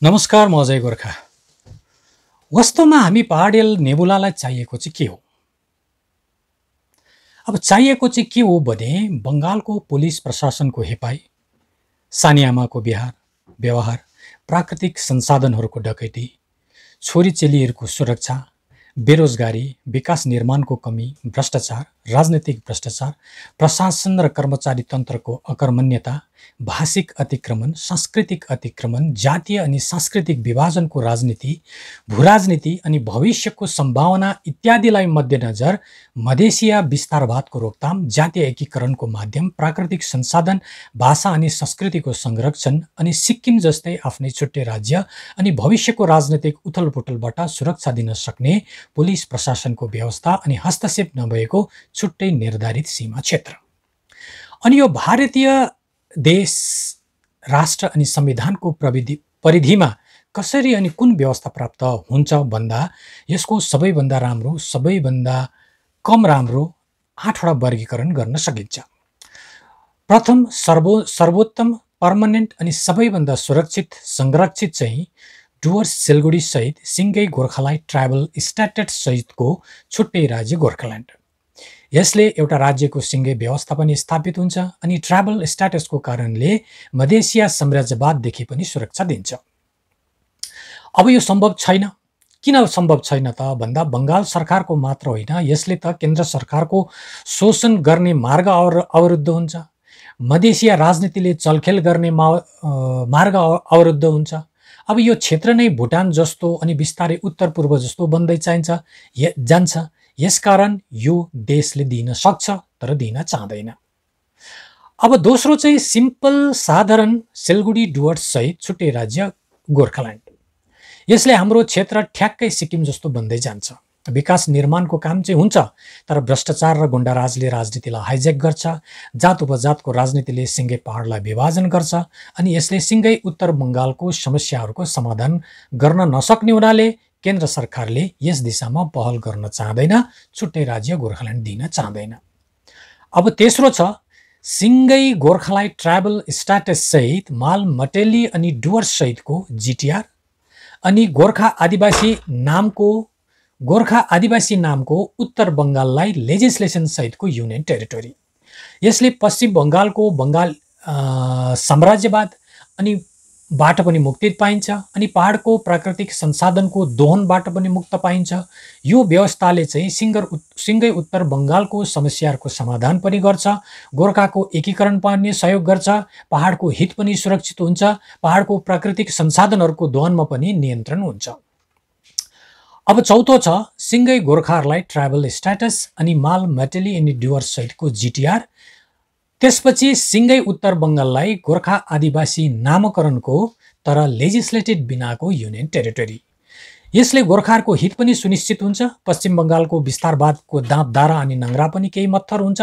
नमस्कार म अजय गोर्खा। वास्तवमा हामी पहाडियल नेबुलालाई चाहिएको चाहिँ के हो? अब चाहिएको चाहिँ के हो भने बङ्गालको पुलिस प्रशासनको हेपाई, सानी आमाको व्यवहार, प्राकृतिक संसाधनहरूको डकैती, छोरीचेलीहरूको सुरक्षा, बेरोजगारी, विकास निर्माणको कमी, भ्रष्टाचार, राजनीतिक भ्रष्टाचार, प्रशासन र कर्मचारी तन्त्रको अकर्मण्यता, भाषिक अतिक्रमण, सांस्कृतिक अतिक्रमण, जातीय अनि सांस्कृतिक विभाजनको राजनीति, भूराजनीति अनि भविष्यको सम्भावना इत्यादिलाई मध्यनजर मधेसिया विस्तारवादको रोकथाम, जातीय एकीकरणको माध्यम, प्राकृतिक संसाधन, भाषा अनि संस्कृतिको संरक्षण अनि सिक्किम जस्तै आफ्नै छुट्टै राज्य अनि भविष्यको राजनीतिक उथलपुथलबाट सुरक्षा दिन सक्ने पुलिस प्रशासनको व्यवस्था अनि हस्तक्षेप नभएको छुट्टै निर्धारित सीमा क्षेत्र। अनि यो भारतीय देश, राष्ट्र अनि संविधानको परिधिमा कसरी अनि कुन व्यवस्था प्राप्त हुन्छ भन्दा यसको सबैभन्दा राम्रो, सबैभन्दा कम राम्रो 8वटा वर्गीकरण गर्न सकिन्छ। प्रथम सर्वोत्तम, पर्मनेन्ट अनि सबैभन्दा सुरक्षित संरक्षित चाहिँ डुवर्स सिलगढी सहित सिङ्गै गोर्खालाई ट्राइबल स्ट्याटस सहितको छुट्टै राज्य गोर्खाल्यान्ड। यसले एउटा राज्यको सिङ्गै व्यवस्था पनि स्थापित हुन्छ अनि ट्राइबल स्ट्याटसको कारणले मधेसिया साम्राज्यवाददेखि पनि सुरक्षा दिन्छ। अब यो सम्भव छैन। किन सम्भव छैन त भन्दा बङ्गाल सरकारको मात्र होइन, यसले त केन्द्र सरकारको शोषण गर्ने मार्ग अवरुद्ध हुन्छ। मधेसिया राजनीतिले चलखेल गर्ने मार्ग अवरुद्ध हुन्छ। अब यो क्षेत्र नै भुटान जस्तो अनि बिस्तारै उत्तर पूर्व जस्तो बन्दै जान्छ। यसकारण यो देशले दिन सक्छ तर दिन चाहँदैन। अब दोस्रो चाहिँ सिम्पल साधारण सिलगढी डुवर्स सहित छुट्टै राज्य गोर्खाल्यान्ड। यसले हाम्रो क्षेत्र ठ्याक्कै सिक्किम जस्तो बन्दै जान्छ। विकास निर्माणको काम चाहिँ हुन्छ, तर भ्रष्टाचार र गुण्डाराजले राजनीतिलाई हाइजेक गर्छ। जात उपजातको राजनीतिले सिङ्गै पहाडलाई विभाजन गर्छ अनि यसले सिङ्गै उत्तर बङ्गालको समस्याहरूको समाधान गर्न नसक्ने हुनाले केन्द्र सरकारले यस दिशामा पहल गर्न चाहँदैन, छुट्टै राज्य गोर्खाल्यान्ड दिन चाहँदैन। अब तेस्रो छ सिङ्गै गोर्खालाई ट्राइबल स्ट्याटस सहित माल मटेली अनि डुवर्स सहितको जिटिआर अनि गोर्खा आदिवासी नामको उत्तर बङ्गाललाई लेजिस्लेसन सहितको युनियन टेरिटोरी। यसले पश्चिम बङ्गालको बङ्गाल साम्राज्यवाद अनि बाट पनि मुक्ति पाइन्छ अनि पहाडको प्राकृतिक संसाधनको दोहनबाट पनि मुक्त पाइन्छ। यो व्यवस्थाले चाहिँ सिङ्गै उत्तर बङ्गालको समस्याहरूको समाधान पनि गर्छ, गोर्खाको एकीकरण पार्ने सहयोग गर्छ, पहाडको हित पनि सुरक्षित हुन्छ, पहाडको प्राकृतिक संसाधनहरूको दोहनमा पनि नियन्त्रण हुन्छ। अब चौथो छ सिङ्गै गोर्खाहरूलाई ट्राइबल स्ट्याटस अनि माल मटेली अनि डुवर्स सहितको जिटिआर। त्यसपछि सिङ्गै उत्तर बङ्गाललाई गोर्खा आदिवासी नामकरणको तर लेजिस्लेटेड बिनाको युनियन टेरिटोरी। यसले गोर्खाहरूको हित पनि सुनिश्चित हुन्छ, पश्चिम बङ्गालको विस्तारवादको दाँतदारा अनि नङ्ग्रा पनि केही मत्थर हुन्छ।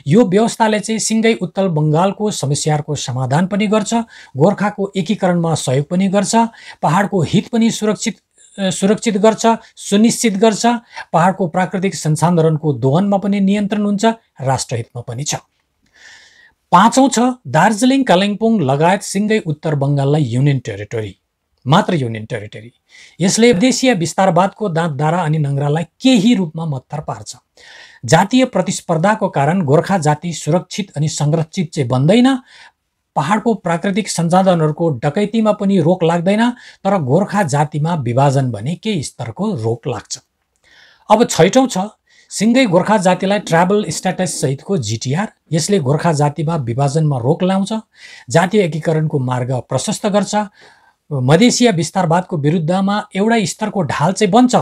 यो व्यवस्थाले चाहिँ सिङ्गै उत्तर बङ्गालको समस्याहरूको समाधान पनि गर्छ, गोर्खाको एकीकरणमा सहयोग पनि गर्छ, पहाडको हित पनि सुरक्षित गर्छ, सुनिश्चित गर्छ, पहाडको प्राकृतिक संसाधनको दोहनमा पनि नियन्त्रण हुन्छ, राष्ट्रहितमा पनि छ। पाँचौं छ दार्जिलिङ, कालिम्पोङ लगायत सिङ्गै उत्तर बङ्गाललाई युनियन टेरिटोरी, मात्र युनियन टेरिटोरी। यसले देशीय विस्तारवादको दाँतदारा अनि नङ्ग्रालाई केही रूपमा मत्थर पार्छ। जातीय प्रतिस्पर्धाको कारण गोर्खा जाति सुरक्षित अनि संरक्षित चाहिँ बन्दैन, पहाडको प्राकृतिक संसाधनहरूको डकैतीमा पनि रोक लाग्दैन, तर गोर्खा जातिमा विभाजन भने केही स्तरको रोक लाग्छ। अब छैटौं छ सिङ्गै गोर्खा जातिलाई ट्राइबल स्ट्याटस सहितको जिटिआर। यसले गोर्खा जातिमा विभाजनमा रोक ल्याउँछ, जातीय एकीकरणको मार्ग प्रशस्त गर्छ, मधेसिया विस्तारवादको विरुद्धमा एउटा स्तरको ढाल चाहिँ बन्छ,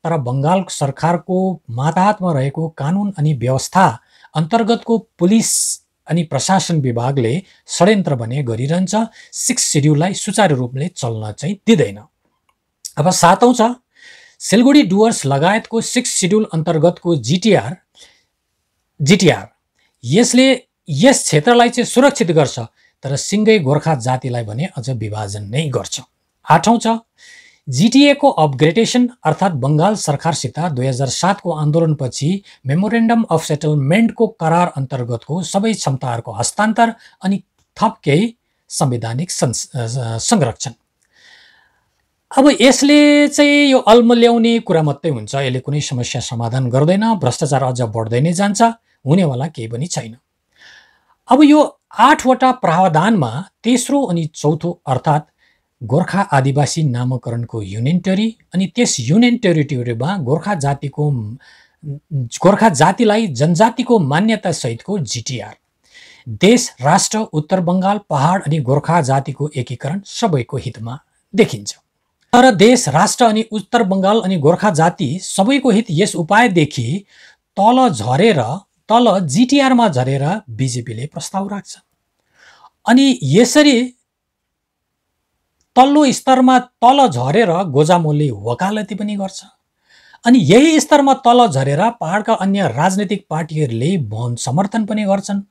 तर बङ्गाल सरकारको माताहतमा रहेको कानुन अनि व्यवस्था अन्तर्गतको पुलिस अनि प्रशासन विभागले षड्यन्त्र भने गरिरहन्छ, 6 सिड्युललाई सुचारू रूपले चल्न चाहिँ दिँदैन। अब सातौं छ सिलगढी डुवर्स लगायतको 6 सिड्युल अन्तर्गतको जिटिआर। यसले यस क्षेत्रलाई चाहिँ सुरक्षित गर्छ, तर सिङ्गै गोर्खा जातिलाई भने अझ विभाजन नै गर्छ। आठौं छ जिटिएको अपग्रेडेसन अर्थात् बङ्गाल सरकारसित 2007 को आन्दोलनपछि मेमोरेन्डम अफ सेटलमेन्टको करार अन्तर्गतको सबै क्षमताहरूको हस्तान्तर अनि थप केही संवैधानिक संरक्षण। अब यसले चाहिँ यो अल्मल्याउने कुरा मात्रै हुन्छ, यसले कुनै समस्या समाधान गर्दैन, भ्रष्टाचार अझ बढ्दै नै जान्छ, हुनेवाला केही पनि छैन। अब यो 8 वटा प्रावधानमा तेस्रो अनि चौथो अर्थात् गोर्खा आदिवासी नामकरणको युनियन टेरी अनि त्यस युनियन टेरिटोरीमा गोर्खा जातिलाई जनजातिको मान्यता सहितको जिटिआर, देश राष्ट्र उत्तर बङ्गाल पहाड अनि गोर्खा जातिको एकीकरण सबैको हितमा देखिन्छ। तर देश राष्ट्र अनि उत्तर बङ्गाल अनि गोर्खा जाति सबैको हित यस उपायदेखि तल जिटिआरमा झरेर बिजेपीले प्रस्ताव राख्छ। अनि यसरी तल्लो स्तरमा तल झरेर गोजामोलले वकालती पनि गर्छ। अनि यही स्तरमा तल झरेर पहाडका अन्य राजनीतिक पार्टीहरूले मौन समर्थन पनि गर्छन्।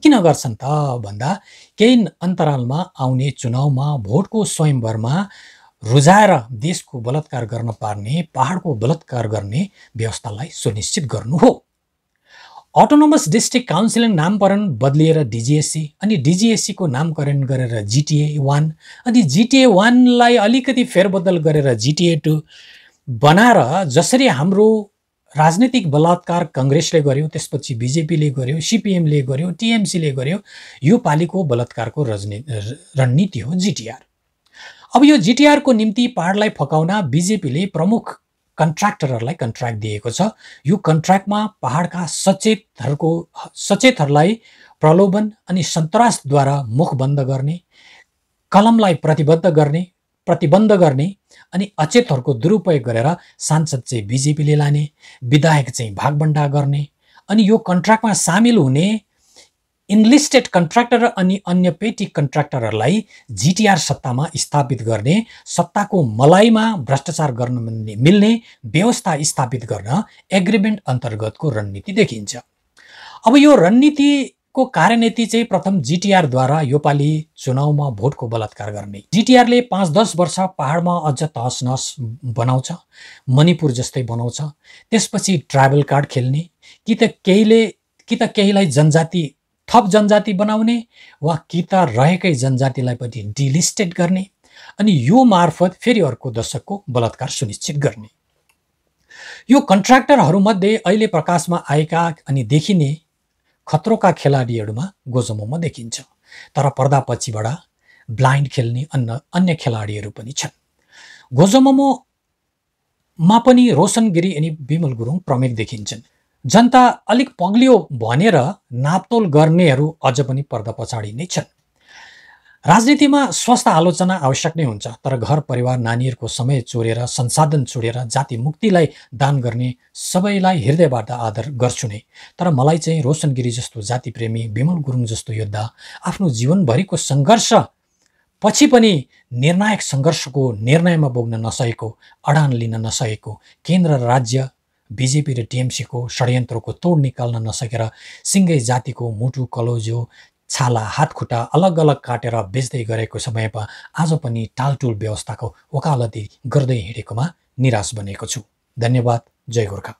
किन गर्छन् त भन्दा केही अन्तरालमा आउने चुनावमा भोटको स्वयंवरमा रुझाएर देशको बलात्कार गर्न पार्ने, पहाडको बलात्कार गर्ने व्यवस्थालाई सुनिश्चित गर्नु हो। अटोनोमस डिस्ट्रिक्ट काउन्सिलिङ नामकरण बदलिएर डिजिएससी अनि डिजिएससीको नामकरण गरेर जिटिए 1 अनि जिटिए 1 लाई अलिकति फेरबदल गरेर जिटिए 2 बनाएर जसरी हाम्रो राजनीतिक बलात्कार कांग्रेसले गर्यो, त्यसपछि बिजेपीले गर्यो, सिपिएमले गर्यो, टिएमसीले गर्यो, यो पालिको बलात्कारको रणनीति हो जिटिआर। अब यो जिटिआरको निम्ति पहाडलाई फकाउन बिजेपीले प्रमुख कन्ट्र्याक्टरहरूलाई कन्ट्र्याक्ट दिएको छ। यो कन्ट्र्याक्टमा पहाडका सचेतहरूलाई प्रलोभन अनि सन्तासद्वारा मुख बन्द गर्ने, कलमलाई प्रतिबन्ध गर्ने अनि अचेतहरूको दुरुपयोग गरेर सांसद चाहिँ बिजेपीले लाने, विधायक चाहिँ भागबण्डा गर्ने अनि यो कन्ट्र्याक्टमा सामेल हुने इनलिस्टेड कन्ट्र्याक्टर अनि अन्य पेटी कन्ट्र्याक्टरहरूलाई जिटिआर सत्तामा स्थापित गर्ने, सत्ताको मलाइमा भ्रष्टाचार गर्न मिल्ने व्यवस्था स्थापित गर्न एग्रिमेन्ट अन्तर्गतको रणनीति देखिन्छ। अब यो रणनीतिको कार्यनीति चाहिँ प्रथम जिटिआरद्वारा योपालि चुनावमा भोटको बलात्कार गर्ने। जिटिआरले 5-10 वर्ष पहाडमा अझ तहस नहस बनाउँछ, मणिपुर जस्तै बनाउँछ। त्यसपछि ट्राइबल कार्ड खेल्ने, कि त केहीलाई थप जनजाति बनाउने वा कि त रहेकै जनजातिलाई पनि डिलिस्टेड गर्ने अनि यो मार्फत फेरि अर्को दशकको बलात्कार सुनिश्चित गर्ने। यो कन्ट्र्याक्टरहरूमध्ये अहिले प्रकाशमा आएका अनि देखिने खतरोका खेलाडीहरूमा गोजमोमा देखिन्छ। तर पर्दापछिबाट ब्लाइन्ड खेल्ने अन्य खेलाडीहरू पनि छन्। गोजमोमा पनि रोशन गिरी अनि विमल गुरुङ प्रमुख देखिन्छन्। जनता अलिक पग्लियो भनेर नापतोल गर्नेहरू अझ पनि पर्दा पछाडि नै छन्। राजनीतिमा स्वस्थ आलोचना आवश्यक नै हुन्छ, तर घर परिवार नानीहरूको समय चोरेर संसाधन छोडेर जाति मुक्तिलाई दान गर्ने सबैलाई हृदयबाट आदर गर्छु नै। तर मलाई चाहिँ रोशन गिरी जस्तो जाति प्रेमी, विमल गुरुङ जस्तो योद्धा आफ्नो जीवनभरिको सङ्घर्ष पछि पनि निर्णायक सङ्घर्षको निर्णयमा बोक्न नसकेको, अडान लिन नसकेको, केन्द्र र राज्य बिजेपी र टिएमसीको षड्यन्त्रको तोड निकाल्न नसकेर सिङ्गै जातिको मुटु कलोजो छाला हातखुट्टा अलग अलग काटेर बेच्दै गरेको समयमा आज पनि टालटुल व्यवस्थाको वकालती गर्दै हिँडेकोमा निराश बनेको छु। धन्यवाद। जय गोर्खा।